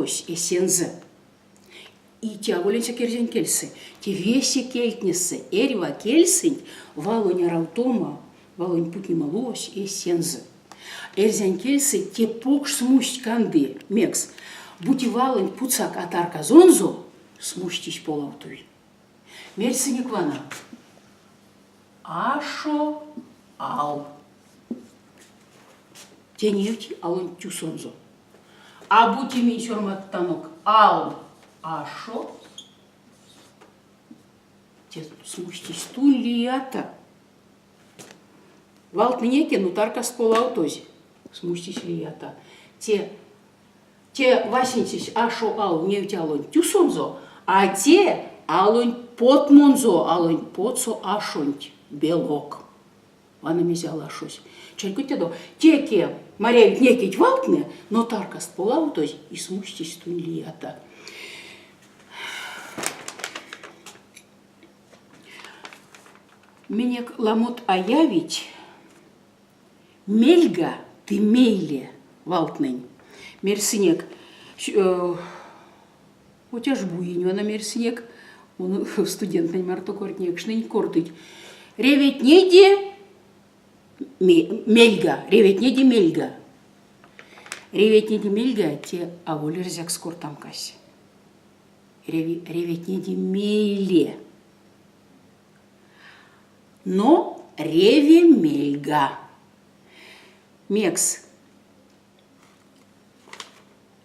лувось эсензэ. И те аволь ансяк эрзянь кельсэ, те весе кельтнесэ, эрьва кельсэнть валонь аравтома, валонь путнема лувось эсензэ. Эрзянь кельсэ те покш смусть канды, мекс, бути валонть путсак а тарказонзо, смустесь полавтови. Мерьсынек вана ашо ал. Те невти алонть тюсонзо. А бути минь сёрмадтанок ал ашо, те смустесь тунь лията. Валтнэ неке, но таркаст полавтозь, смустесь лията. Те Те васенцесь ашо ал невти алонть тюсонзо, а те алонть потмонзо, алонть потсо ашонть белок. Вана мезе алашось. Чарькодтядо, теке марявить некеть валтнэ, но таркаст полавтозь и смустесь тунь лията. Минек ламот а явить Мельга ды мейле валтнэнь мерьсынек Отяжбуень вана мерьсынек, студентнэнь марто кортнекшнынь, кортыть реветнеде мельга, реветнеде мельга. Реветнеде мельга те аволь эрзякс кортамкась. Реветнеде мейле. Но реве мельга. Мекс?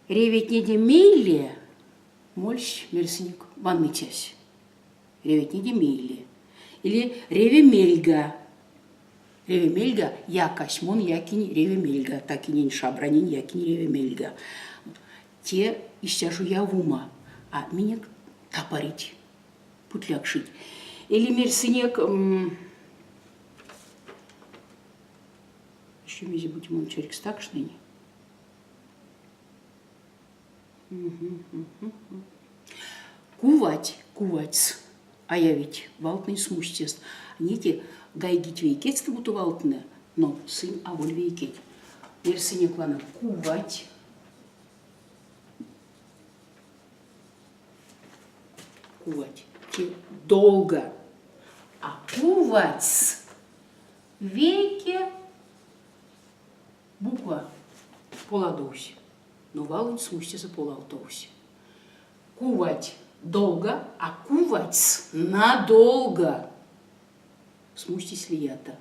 Реветнеде мейле мольсь мерсынек ванныцясь. Реветнеде мейле. Или реве мельга. Реве мельга якась, мон якинь реве мельга, такинень шабранень якинь реве мельга. Те истя жо явума, а минек тапарить. Путлякшить. Эли мерьсынек еще мезе бути мон черькстакшнынь. Кувать, куватьс, а явить валтнэнь смустест. Нети гайгить вейкетьстэ буто валтнэ, но сынь аволь вейкеть. Мерьсынек вана кувать. Кувать. Те долго. А куватьс вейке буква поладовсь, но валонть смустезэ полавтовсь. Кувать долго, а куватьс надолго. Смустесь лията.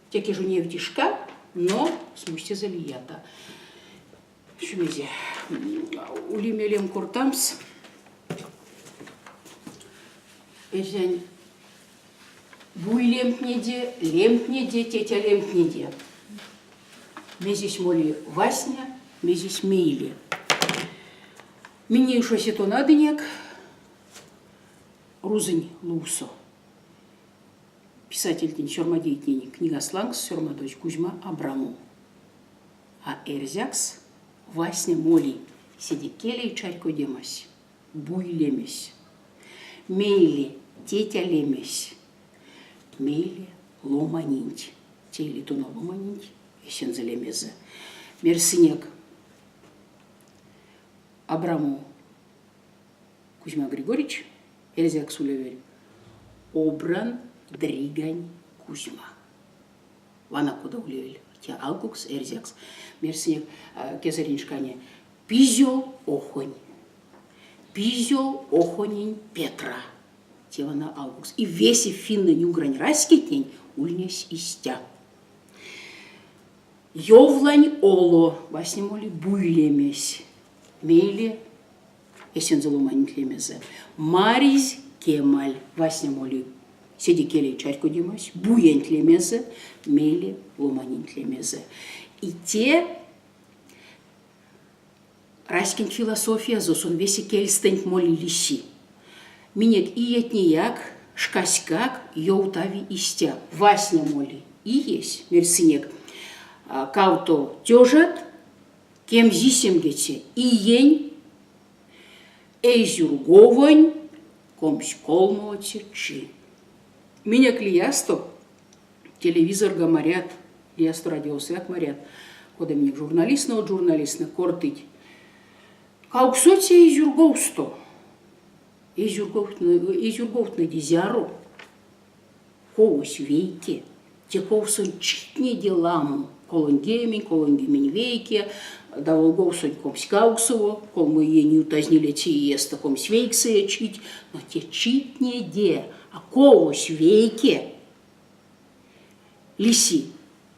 Теке жо невти шка, но смустезэ лията. Мезе ули мелем кортамс эрзянь буйлемтнеде, лемтнеде, тетялемтнеде. Мезесь моли васня, мезесь мейле. Минь ней уш весе тонадынек рузонь лувсо. Писательтнень, сёрмадейтнень книгаст лангс сёрмадозь Кузьма Абрамов. А эрзякс васня моли седикелей чарькодемась, буйлемесь. Мейле тетя лемесь, мейле ломаненть, те или тона ломаненть эсензэ лемезэ. Мерсынек Абрамов Кузьма Григорьевич, эрзякс улевель Обран Дригань Кузьма. Вана кода улевель те алкукс эрзякс. Мерсынек кезэрень шкане Пизёл Охонь. Пизёл Охонень Петра. Те вана алкукс. И весе финнэнь-угрань раськетнень ульнесь истя. Йовлань Оло васня моли буйлемесь. Мейле эсензэ ломаненть лемезэ. Маризь Кемаль васня моли седикеле чарькодемась, буенть лемезэ, мейле ломаненть лемезэ. И те раськенть философиязо, сон весе кельстэнть моли лиси. Минек иетнеяк, шкаськак ёвтави истя. Васня моли иесь, мерьсынек, кавто тёжат, кемзисемгеце иень эйзюрговонь 23-це чи. Минек лиясто телевизорга марят, лиясто радиосояк марят, кода минек журналистнэ, од журналистнэ кортыть. Кавксоце эйзюрговсто. Эйзюрговтнеде зяро? Ковось вейке. Те ковсонть читнеде ламо. 30, 31, даволговсонть 28, колмо иень ютазь нилеце иестэ 29 чить, но те читнеде, а ковось вейке. Лиси,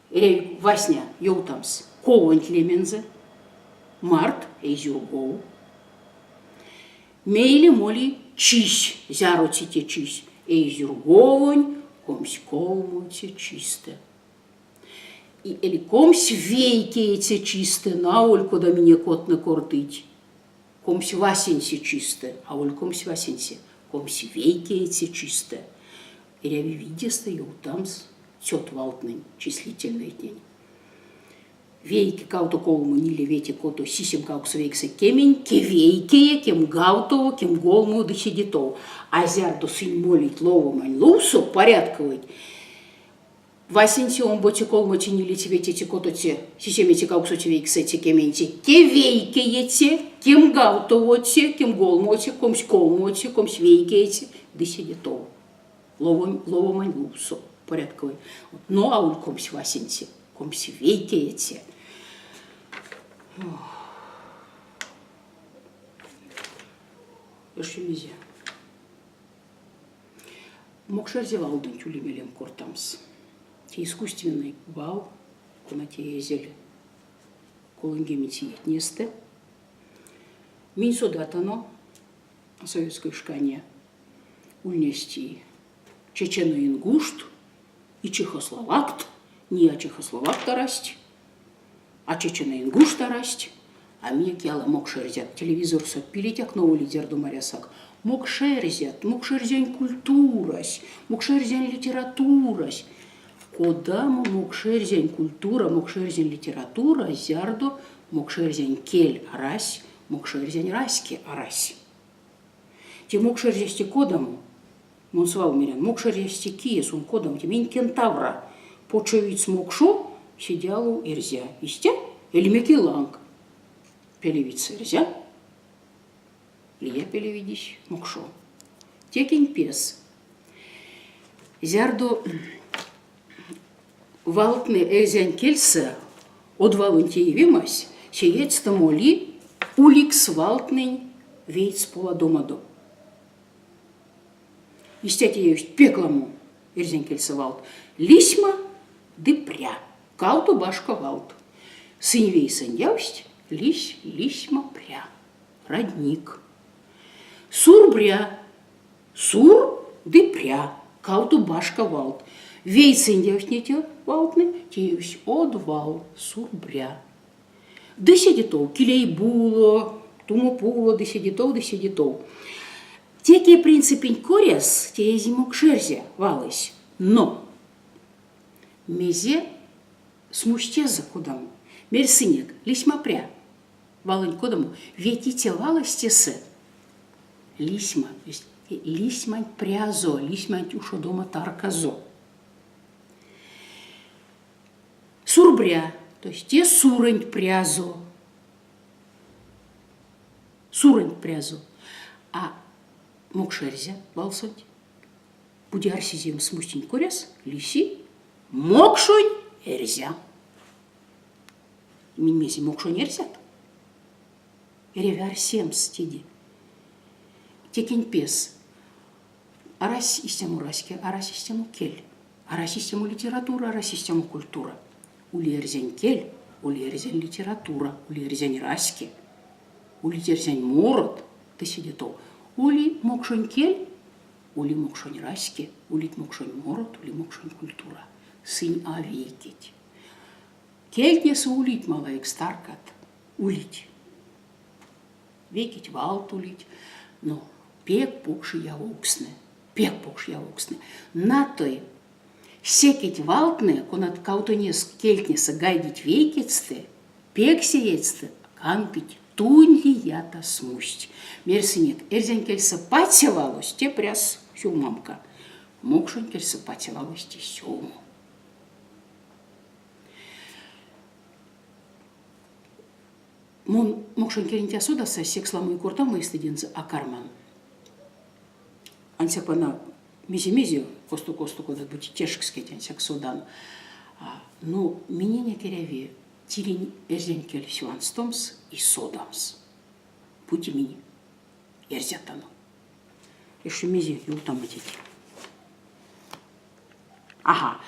эряви васня ёвтамс ковонть лемензэ, март, эйзюргов. Мейле моли чись, зяроце те чись, эйзюрговонь 23-це чистэ. Эли 21-це чистэ, но аволь кода минек одтнэ кортыть, 21-це чистэ, аволь 21-це, 21-це чистэ. Эряви видестэ ёвтамс цёт валтнэнь, числительнойтнень. Вейке, кавто, колмо, ниле, вете, кото, сисем, кавксо, вейксэ, кемень, кевейкее, кемгавтово, кемголмо ды седе тов. А зярдо сынь молить ловомань лувсо, порядковойть, васенце, омбоце, колмоце, нилеце, ветеце, котоце, сисемеце, кавксоце, вейксэце, кеменце, кевейкееце, кемгавтовоце, кемголмоце, комськолмоце, комсьвейкееце ды седе тов. Ловомань лувсо порядковой. Но аволь 21-це, 21-це. Эщо мезе? Мокшэрзя валдонть ули мелем кортамс. Те искусственный вал, кона теезель 30 иетнестэ. Минь содатано советской шкане ульнесть и чечено-ингушт, и чехословакт, не а чехословакт арасть, а чечено-ингушт арасть, а минек яла мокшэрзят телевизорсо пилеть новоли зярдо марясак. Мокшэрзят, мокшэрзянь культурась, мокшэрзянь литературась. Кодамо мокшэрзянь культура, мокшэрзянь литература, зярдо мокшэрзянь кель арась, мокшэрзянь раське арась. Те мокшэрзясь те кодамо? Мон свал мерян, мокшэрзясь те кие, сон кодамо? Те минь кентавра. Почовиц мокшо, седе алов эрзя. Истя? Эли мекей ланг. Пелевиц эрзя, лия пелевидесь мокшо. Текень пес. Зярдо валтнэ эрзянь кельсэ од валонь теевемась сеедьстэ моли уликс валтнэнь вейс поладомадо. Истя теевсть пек ламо эрзянь кельсэ валт. Лисьма ды пря, кавто башка валт. Сынь вейсэндявсть лись лисьма пря, родник. Сурбря, сур ды пря, кавто башка валт. Вейсэндявсть неть валтнэ, теевсь од вал, сурбря. Ды седе тов килейбуло, тумопуло, ды седе тов, ды седе тов. Теке принципенть коряс теезь мокшэрзя валось, но мезе смустезэ кодамо? Мерьсынек, лисьмапря валонть кодамо? Ветиця валось тесэ лисьма, то есть лисьманть прязо, лисьманть ушодома тарказо. Сурбря, то есть те суронть прязо. Суронть прязо. А мокшэрзя валсонть, бути арсезевемс смустень коряс, лиси мокшонь эрзя. Минь мезе мокшонь эрзят? Эряви арсемс теде. Текень пес. Арась истямо раське, арась истямо кель. Арась истямо литература, арась истямо культура. Ули эрзянь кель, ули эрзянь литература, ули эрзянь раське, улить эрзянь морот ды седе тов. Ули мокшонь кель, ули мокшонь раське, улить мокшонь морот, ули мокшонь культура. Сынь а вейкеть. Кельтнесэ улить малавикс таркат, улить. Вейкеть валт улить, но пек покш явовкстнэ, пек покш явовкстнэ. Натой секеть валтнэ, конат кавтонест кельтнесэ гайгить вейкетьстэ, пек сеедьстэ кандыть тунь лията смусть. Мерьсынек, эрзянь кельсэ паця валось те пряс сюлмамка, мокшонь кельсэ паця валось те сёлмо. Мон мокшонь келенть а содаса, секс ламо и кортамо эстедензэ а карман. Ансяк вана мезе-мезе, косто-косто кодат-бути тешкскеть ансяк содан. Но миненек эряви тиринь эрзянь кельсь ванстомс и содамс. Бути минь эрзятано. Эщо мезе ёвтамо теть? Ага.